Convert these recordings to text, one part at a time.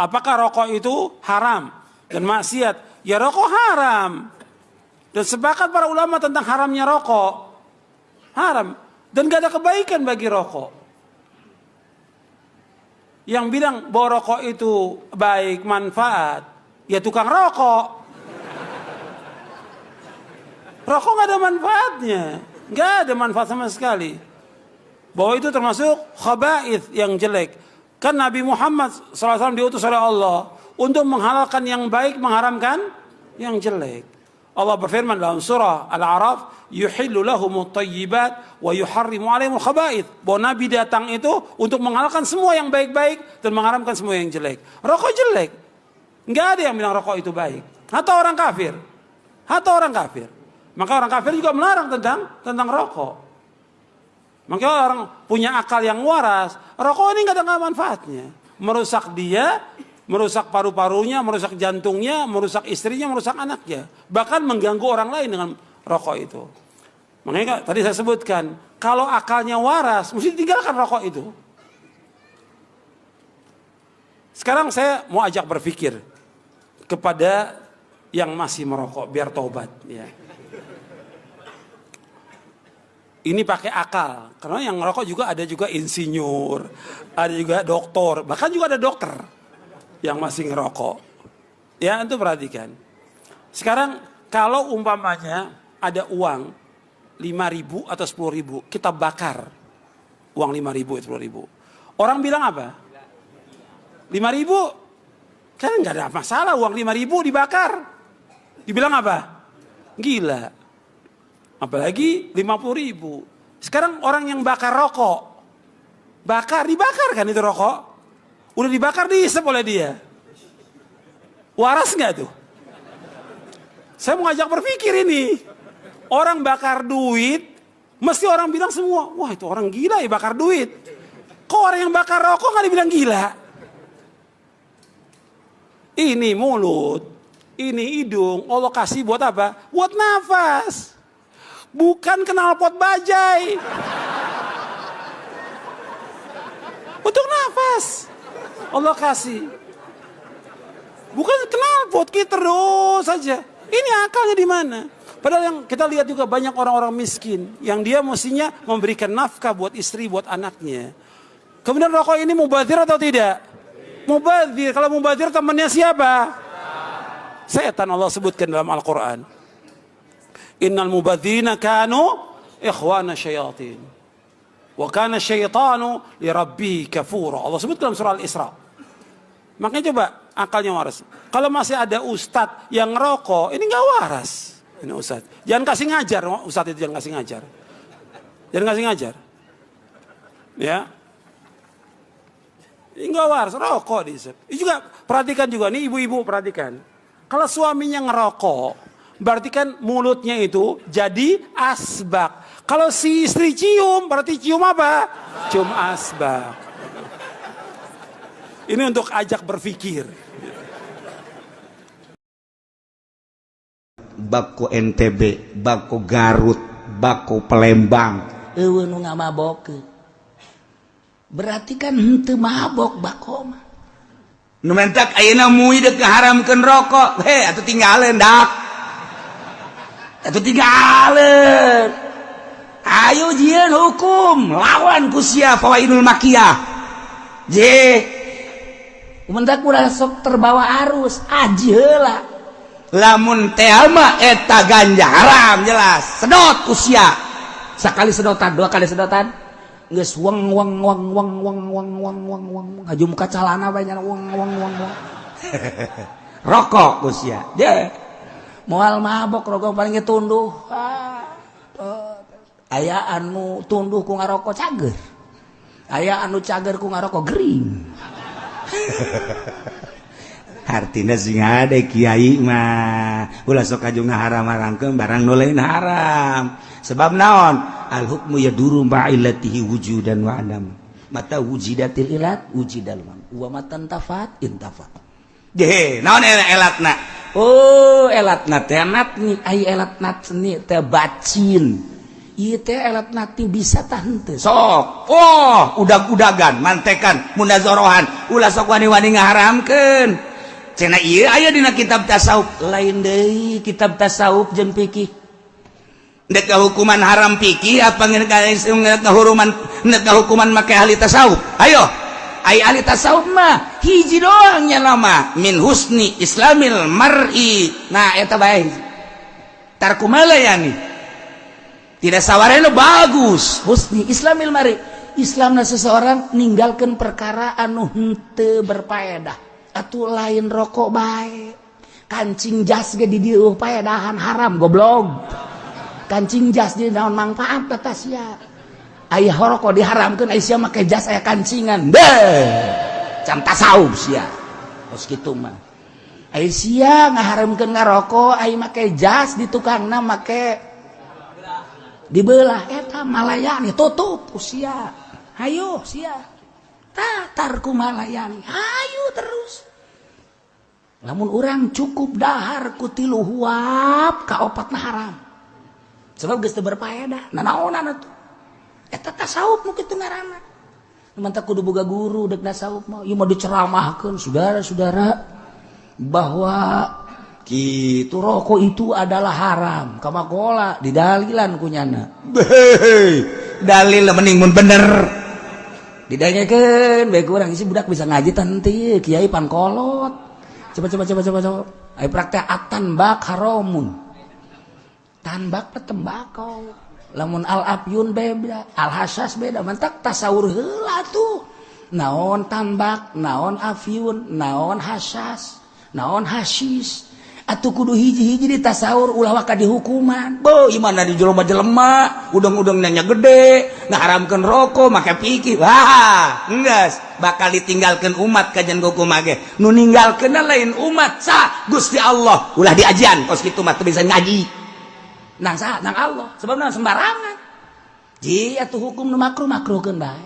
Apakah rokok itu haram dan maksiat? Ya rokok haram. Dan sepakat para ulama tentang haramnya rokok. Haram. Dan gak ada kebaikan bagi rokok. Yang bilang bahwa rokok itu baik, manfaat, ya tukang rokok. Rokok gak ada manfaatnya. Gak ada manfaat sama sekali. Bahwa itu termasuk khaba'ith yang jelek. Kan Nabi Muhammad SAW diutus oleh Allah untuk menghalalkan yang baik, mengharamkan yang jelek. Allah berfirman dalam surah Al-A'raf, yuhillu lahumut thayyibat wa yuharrimu alaihimul khaba'ith. Bahwa Nabi datang itu untuk menghalalkan semua yang baik-baik dan mengharamkan semua yang jelek. Rokok jelek. Enggak ada yang bilang rokok itu baik. Atau orang kafir. Atau orang kafir. Maka orang kafir juga melarang tentang rokok. Maka orang punya akal yang waras, rokok ini enggak ada manfaatnya. Merusak dia, merusak paru-parunya, merusak jantungnya, merusak istrinya, merusak anaknya. Bahkan mengganggu orang lain dengan rokok itu. Makanya tadi saya sebutkan, kalau akalnya waras, mesti tinggalkan rokok itu. Sekarang saya mau ajak berpikir kepada yang masih merokok, biar tobat. Ya. Ini pakai akal, karena yang merokok juga ada juga insinyur, ada juga dokter, bahkan juga ada dokter yang masih ngerokok. Ya, itu perhatikan. Sekarang kalau umpamanya ada uang 5.000 atau 10.000, kita bakar uang 5.000 atau 10.000. Orang bilang apa? 5.000? Kan nggak ada masalah uang 5.000 dibakar. Dibilang apa? Gila. Apalagi 50.000. Sekarang orang yang bakar rokok, dibakar kan itu rokok. Udah dibakar dihisap oleh dia. Waras nggak tuh? Saya mau ngajak berpikir ini. Orang bakar duit, mesti orang bilang semua, wah itu orang gila ya bakar duit. Kok orang yang bakar rokok nggak dibilang gila? Ini mulut, ini hidung, Allah kasih buat apa? Buat nafas. Bukan knalpot bajai. Untuk nafas. Allah kasih. Bukan knalpot kita terus saja. Ini akalnya di mana? Padahal yang kita lihat juga banyak orang-orang miskin yang dia mestinya memberikan nafkah buat istri, buat anaknya. Kemudian rokok ini mubazir atau tidak? Mubazir. Kalau mubazir temannya siapa? Setan. Allah sebutkan dalam Al-Quran. Innal mubadzirina kanu ikhwana syayatin. Wa kana syaitanu li rabbih kafura. Allah sebut dalam surah Al-Isra. Makanya coba akalnya waras. Kalau masih ada ustadz yang ngerokok, ini nggak waras. Ini ustadz. Jangan kasih ngajar, ustadz itu jangan kasih ngajar. Jangan kasih ngajar. Ya. Ini nggak waras, rokok diisep. Ini juga perhatikan juga nih ibu-ibu perhatikan. Kalau suaminya ngerokok, berarti kan mulutnya itu jadi asbak. Kalau si istri cium, berarti cium apa? Cium asbak. Ini untuk ajak berpikir. Bako NTB, bako Garut, bako Palembang. Eueuh nu ngamabokeun. Berarti kan henteu mabok bako mah. Nu mentak ayeuna MUI deuk ngaharamkeun rokok. He, atuh tinggalin dak. Atuh tinggalin. Ayo jieun hukum lawan ku sia fawaidul makiyah. Je. Mentak ulah sok terbawa arus, aji heula. Lamun teh mah eta ganja haram jelas. Sedot ku sia. Sakali sedotan, dua kali sedotan. Geus weng weng weng weng weng weng weng weng weng haju muka calana bae nya weng weng weng weng. Rokok ku sia. Je. Moal mabok rokok paling ge tunduh. Aya anu tunduh ku ngarokok cager. Aya anu cager ku ngarokok gering. Artinya sing ada kiai mah ulah sok aju ngaharam-haramkeun barang nu lain haram. Sebab naon? Al hukmu yaduru ma'illatihi wujudan wa adam. Mata wujidatil ilat wujidal man wa matan tafat intafat. Je, naon elatna? Oh, elatna teh natni ai elat natni teh bacin. Ieu teh elatna ti bisa tah henteu. Sok, oh, udag-udagan, mantekan, munazorohan, ulah sok wani-wani ngaharamkeun. Cenah ieu aya dina kitab tasawuf, Lain deui kitab tasawuf jeung fikih. Ndek hukuman haram fikih apa hukuman, ndek hukuman make ahli tasawuf? Ayo, ai ahli tasawuf mah hiji doang nya nama min husni islamil mar'i. Nah, eta bae. Tarku malayani tidak sawarena bagus. Husni islamil mar'i. Islamna seseorang ninggalkan perkara anu henteu berfaedah. Atuh lain rokok bae. Kancing jas ge di dieu paedahan haram, goblok. Kancing jas di naon manfaat eta sia. Aya rokok diharamkeun, aya sia make jas aya kancingan. Beuh. Cam tasawuf sia. Kos kitu mah. Aya sia ngaharamkeun ngarokok, aya make jas di tukangna make dibelah, eta malayani tutup sia. Hayo sia. Tah tarku malayani. Hayu terus. Lamun urang cukup dahar ku tilu huap ka opatna haram. Sebab geus teu berfaedah. Nanaonan atuh. Eta tasawuf nu kitu ngaranna. Mantap kudu boga guru dek tasawuf mah. Ieu mah diceramahkeun saudara-saudara bahwa kitu rokok itu adalah haram. Kamakola didalilan ku nyana. Beuh, dalil mending mun bener. Didanyakeun bae ku urang, isi budak bisa ngaji tah henteu, kiai pangkolot. Coba coba coba coba coba. Ayo praktek atan bak haramun. Tanbak teh tembakau. Lamun al afyun beda, al hasas beda, mantak tasawur heula tuh. Naon tambak, naon afyun, naon hasas, naon hasis. Atuh kudu hiji-hiji di tasawur ulah waka dihukuman. Beuh, imana di jelema-jelema, udang-udang nanya gede, ngaharamkeun rokok make pikir. Wah, enggeus bakal ditinggalkeun umat kajian hukum ge. Nu ninggalkeun lain umat sa Gusti Allah. Ulah diajian kos kitu mah teu bisa ngaji. Nang saha? Nang Allah. Sebab nang sembarangan. Ji atuh hukum nu makruh makruhkeun bae.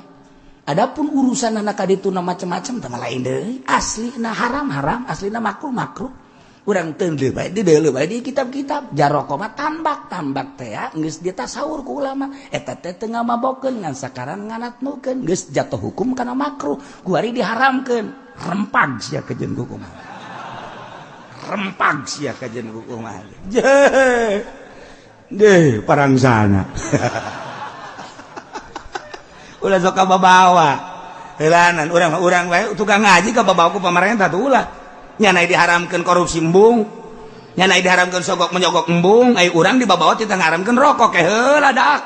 Adapun urusan anak kaditu na macam-macam teh lain deui. Aslina haram haram, aslina makruh makruh. Urang teu deui bae, dideuleu bae di kitab-kitab. Jaroko mah tambak, tambak teh ya geus ditasawur ku ulama. Eta teh teu ngamabokeun ngan sakaran nganatmukeun, geus jatuh hukum kana makruh. Kuari diharamkeun. Rempag sia kajeun hukum. Rempag sia kajeun hukum. Je. Deh, parang sana. Ulah sok kababawa. Heulanan urang wae tukang ngaji kababawa ku pamarentah tuh ulah. Nya diharamkeun korupsi embung. Nya diharamkeun sogok menyogok embung, ai urang dibabawa teu ngaharamkeun rokok ke heula dak.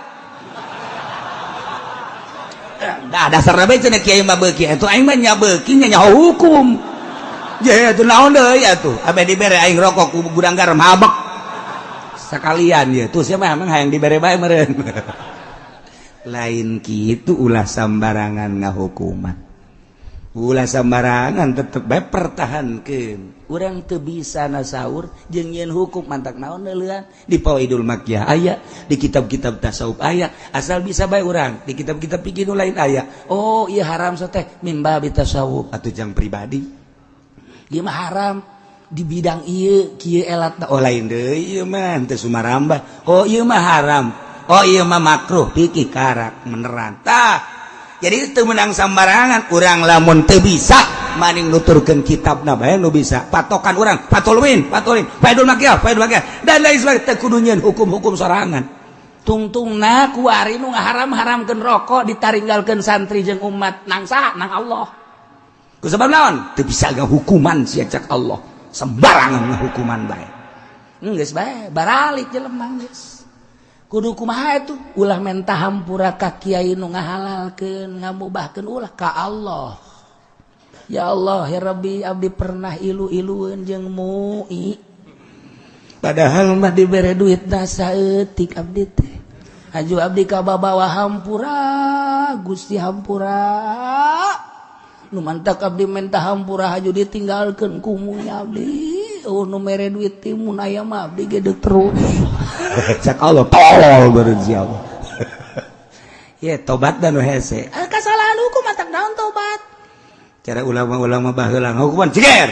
Dah dasarna bae cenah kiai mah beuki atuh aing mah nya beuki nya nyaho hukum. Je atuh naon deui atuh abe dibere aing rokok ku gudang garam habek. Sekalian ya tuh siapa emang hayang dibere bae meureun. Lain kitu, ulah sambarangan ngahukuman, ulah sambarangan, tetep bae pertahankeun. Urang teu bisa nasawur jeung nyieun hukum, mantak naon neuleuan di Fawaidul Makkiyah aya, di kitab-kitab tasawuf aya, asal bisa bae urang di kitab-kitab fikih nu lain aya. Oh iya, haram teh mimba tasawuf atuh jang pribadi. Ieu mah haram di bidang ieu kieu elatna. Oh, lain deui ieu mah teu sumarambah. Oh, ieu mah haram, oh ieu mah makruh fikih karak menerang. Tah, jadi teu meunang sambarangan urang. Lamun teu bisa maning nuturkeun kitabna bae nu bisa patokan urang, patulwin patulin, Faidul Makkiyah, Faidul Makkiyah dan lain sebagainya. Teu kudu nyieun hukum-hukum sorangan. Tungtungna kuari nu ngaharam-haramkeun rokok ditaringgalkeun santri jeung umat nang saha? Nang Allah. Ku sebab naon? Teu bisa hukuman sia cak Allah, sembarangan hukuman bae. Geus bae baralik jelema, geus kudu kumaha itu. Ulah menta hampura ka kiai nu ngahalalkeun, ngamubahkeun, ulah, ka Allah. Ya Allah, ya Rabbi, abdi pernah ilu-ilueun jeung MUI, padahal mah dibere duit saeutik abdi teh. Aju abdi ka babawa hampura, Gusti, hampura. Nu mantak abdi menta hampura, haju ditinggalkeun ku MUI abdi. Oh, nu mere duit timun aya mah abdi gede terus. Cak Allah tolol beureun si Allah. Ye tobat dan nu hese. Ah, kesalahan hukum, matak naon tobat. Cara ulama-ulama baheula hukuman ciger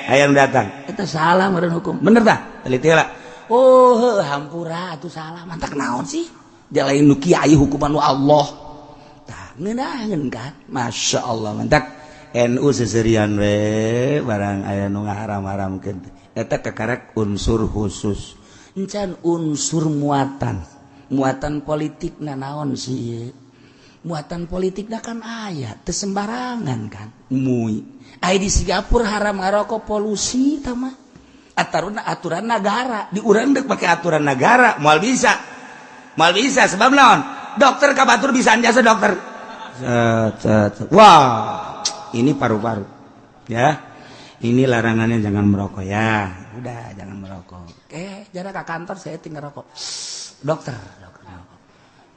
aya nu datang. Eta salah meureun hukum. Bener tah, teliti heula. Oh heuh, hampura atuh salah, mantak naon sih. Dia lain nu kiai hukuman nu Allah. Tah ngeunaheun kan? Masya Allah mantak NU seserian we barang aya nu ngaharam-haramkeun. Eta kakarek unsur khusus. Encan unsur muatan. Muatan politik na naon sih? Muatan politik na kan aya teu sembarangan kan. Mui. Aya di Singapura haram ngarokok polusi tah mah. Aturan aturan negara, di urang dek pakai aturan negara moal bisa. Moal bisa sebab naon? Dokter ka batur bisa jasa dokter. Set, set, set. Wah, ini paru-paru. Ya. Ini larangannya jangan merokok ya. Udah, jangan merokok. Jarak ke kantor saya tinggal rokok. Dokter, dokter.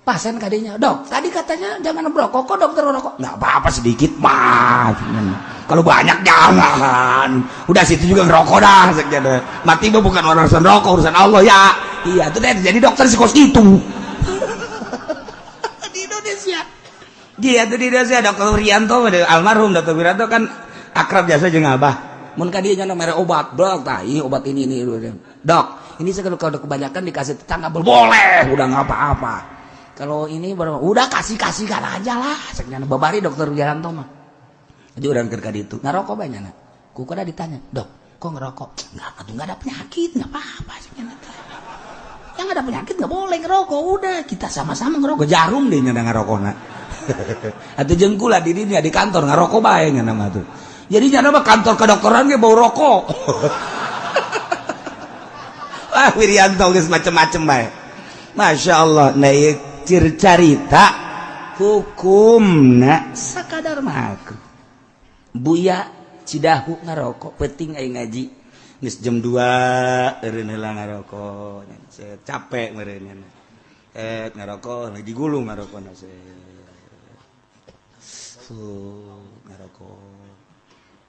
Pasien kadinya, dok, tadi katanya jangan merokok, kok dokter merokok? Nggak apa-apa sedikit mah. Kalau banyak jangan. Udah situ juga ngerokok dah. Mati mah bukan urusan rokok, urusan Allah ya. Iya, itu deh jadi dokter sih kos itu. Di Indonesia. Dia tuh di Indonesia Dokter Wiranto, almarhum Dokter Wiranto kan akrab biasa jeung abah. Mun ka dieu nya mere obat, dok, tah ieu obat ini ini. Dok, ini kalau kebanyakan dikasih tetangga boleh, udah nggak apa-apa. Kalau ini baru udah kasih-kasihkan aja lah. Ceknya babari Dokter Wiranto mah. Jadi urang keur ka ditu. Ngarokok banyak nah. Ku kada ditanya, "Dok, kok ngerokok?" Enggak, atuh enggak ada penyakit, enggak apa-apa ceknya. Yang ada penyakit enggak boleh ngerokok, udah kita sama-sama ngerokok. Jarum deh nya ngarokokna. Atuh jeung kula di dinya di kantor ngarokok bae nya mah tuh. Jadi nya mah kantor kedokteran ge bau rokok. Ah Wiranto geus macem-macem bae. Masya Allah, nah ieu cir carita hukumna sakadar makruh. Buya Cidahu ngarokok penting aing ngaji. Geus jam 2 eureun heula ngarokok, capek meureun. Ngarokok lagi digulung ngarokokna ngarokok.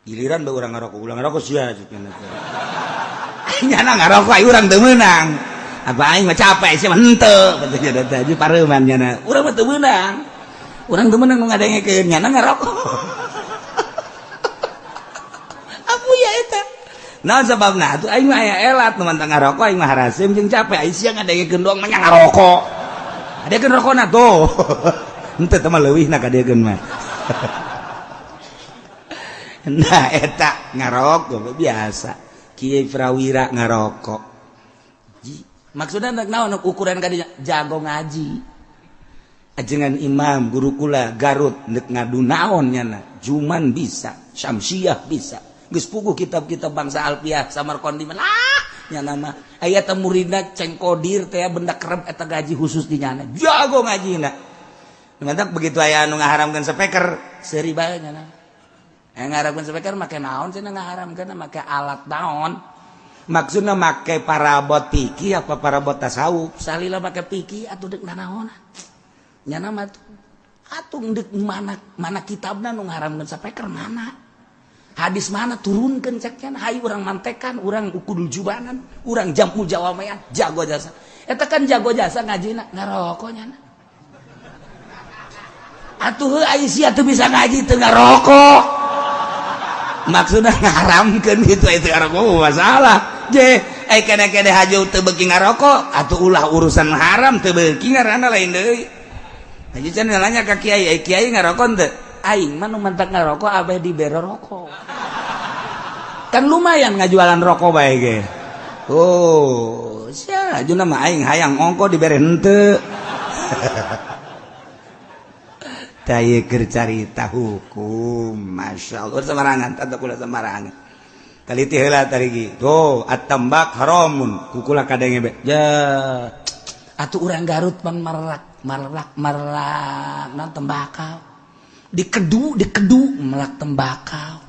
Giliran bae urang ngarokok, ulah ngarokok sia cek nya. Nyana ngarokok aing urang teu meunang. Apa aing mah capek sia mah henteu betulnya da teh pareuman nyana. Urang mah teu meunang. Urang teu meunang nu ngadengekeun nyana ngarokok. Abu ya eta. Naon sababna atuh aing mah aya elat nu mantang ngarokok aing mah haraseum jeung capek aing sia ngadengekeun doang mah ngarokok. Adekeun rokona tuh. Henteu teh mah leuwihna kadekeun mah. Nah eta ngarokok biasa. Kiai Prawira ngarokok. Maksudnya naon ukuran kadinya jago ngaji. Ajengan imam guru kula Garut nek ngadu naon nyana. Juman bisa, Syamsiah bisa. Geus puguh kitab-kitab bangsa Alfiah Samarkandi mah lah nyana mah. Aya teh muridna Ceng Kodir teh benda kerep eta gaji khusus di nyana. Jago ngajina. Mantap begitu aya anu ngaharamkeun speaker seuri bae nyana. Aya ngaharamkeun speaker make naon cenah ngaharamkeun make alat naon? Maksudna make parabot fikih apa parabot tasawuf? Salila make fikih atuh deuk nanaonan. Nyana mah atuh deuk mana mana kitabna nu ngaharamkeun speaker mana? Hadis mana turunkeun cek nya hayu urang mantekan, urang ukudul jubanan, urang jammu jawamean, jago jasa. Eta kan jago jasa ngajina ngarokok nyana. Atuh heuh ai sia teu bisa ngaji teu ngarokok. Maksudna ngaharamkeun kitu itu ngarokok masalah. Je, ai kene-kene haju teu beuki ngarokok atuh ulah urusan haram teu beuki ngaranna lain deui. Haji can nanya ka kiai, ai kiai ngarokok teu? Aing mah nu mantak ngarokok abeh dibere rokok. Kan lumayan ngajualan rokok bae ge. Oh, sia hajuna mah aing hayang ongko dibere henteu. Tah ieu keur carita hukum, masyaallah sembarangan tata kula sembarangan. Kaliti heula tarigi. Tuh, at-tambak haramun kukula kadenge be. Ja. Atuh urang Garut pan marelak, marelak, marelak non tembakau. Dikedu, dikedu melak tembakau.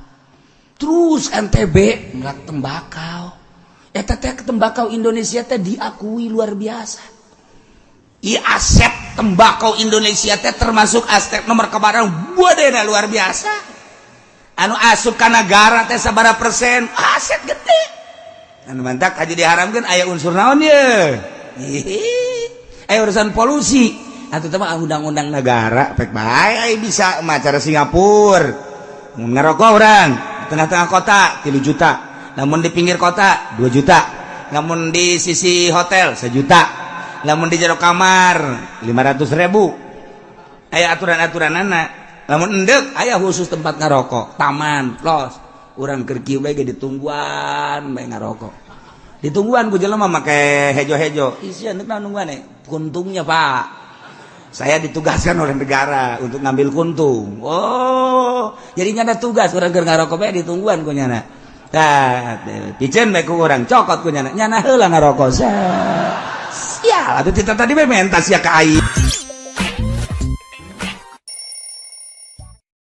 Terus NTB melak tembakau. Eta teh tembakau Indonesia teh diakui luar biasa. I aset tembakau Indonesia teh termasuk aset nomor kebarang buadena luar biasa. Anu asup ka nagara teh sabaraha persen aset gede. Anu mantak haji diharamkeun aya unsur naon ye? Aya urusan polusi. Atuh teh mah undang-undang negara pek bae ai bisa mah cara Singapura. Mun ngarokok urang di tengah-tengah kota 3 juta. Namun di pinggir kota 2 juta. Namun di sisi hotel 1 juta. Lamun di jero kamar 500.000. Aya aturan-aturan anak. Lamun endek, aya khusus tempat ngarokok, taman los. Urang keur kieu bae ge ditungguan bae ngarokok. Ditungguan ku jelema make hejo-hejo. Isia endek naon nungguan? Kuntungnya, Pak. Saya ditugaskan oleh negara untuk ngambil kuntung. Oh, jadi nyana tugas. Urang keur ngarokok bae ditungguan ku nyana. Tah, piceun bae ku urang, cokot ku nyana. Nyana heula ngarokok. Sial, atuh tadi bae menta sia ka aing.